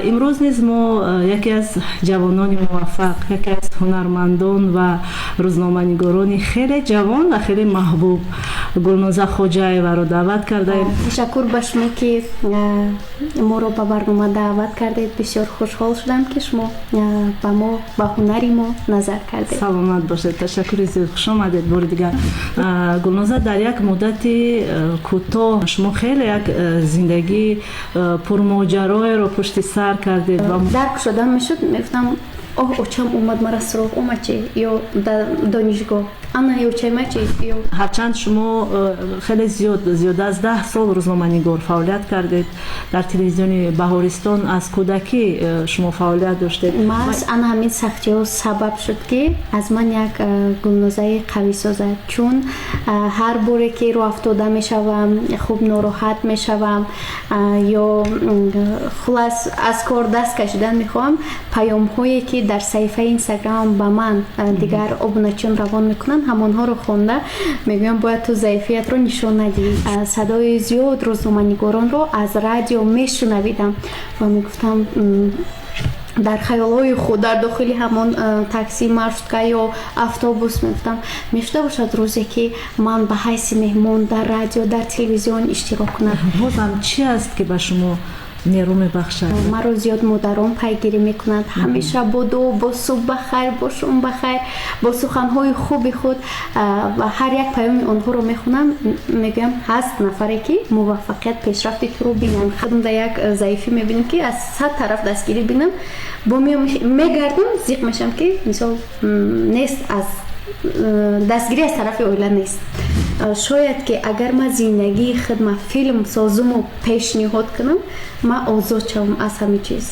Имрӯз низ мо яке аз ҷавонони муваффақ, яке аз ҳунармандон ва рӯзноманигорони хеле ҷавон ва хеле маҳбуб, Гулноза Хоҷаеваро даъват кардаем. Ташаккур ба шумо, ки моро ба барнома даъват кардед. Бисёр хушҳол шудам, ки шумо ба мо, ба ҳунари мо назар кардед. Саломат бошед, ташаккури зиёд, хуш омадед бори дигар. Гулноза, дар як муддати кӯтоҳ шумо хеле як зиндагии пурмоҷароеро пушти сар кардед ва Дар кушодан мешуд, мегуфтам: «Оҳ, очам омад, мара суроғ омад чи?» Ё дар донишгоҳ: «Ана очайма чи?» Ё Ҳарчанд шумо хеле зиёд, зиёда аз 10 сол рӯзноманигор фаъолият кардед дар телевизиони Баҳористон, аз кӯдакӣ шумо фаъолият доштед. Маҳз ана ҳамин сахтиҳо сабаб шуд, ки аз ман як Гулнозаи қавӣ созад, чун ҳар боре ки рӯҳафтода мешавам, хуб, нороҳат мешавам ё хулас аз кор даст кашидан мехоҳам, паёмҳое ки дар саҳифаи Инстаграм ба ман дигар обуначиён равон мекунанд, ҳамонҳоро хонда мегӯям: «Бояд ту заифиятро нишон надиҳӣ». Садои зиёд рӯзноманигоронро аз радио мешунавидам ва мегуфтам дар хаёлҳои худ, дар дохили ҳамон такси, маршрутка ё автобус мегуфтам: «Мешуда бошад рӯзе, ки ман ба ҳайси меҳмон дар радио, дар телевизион иштирок кунам». Бозам чӣ аст, ки ба шумо нерӯ мебахшад? Маро зиёд модарон пайгирӣ мекунанд, ҳамеша бо дуо, бо субҳ ба хайр, бо шом ба хайр, бо суханҳои хуби худ, ва ҳар як паёми онҳоро мехонам, мегӯям: «Ҳаст нафаре, ки муваффақият, пешрафти туро бинам». Худам дар як заифӣ мебинам, ки аз сад тараф дастгирӣ бинам, бо мегардам, зиқ мешавам, ки мисол нест, аз дастгирӣ аз тарафи оила нест. Шояд ки агар ман зиндагии худма филм созуму пешниҳод кунам, ман озод шавам аз ҳамин чиз.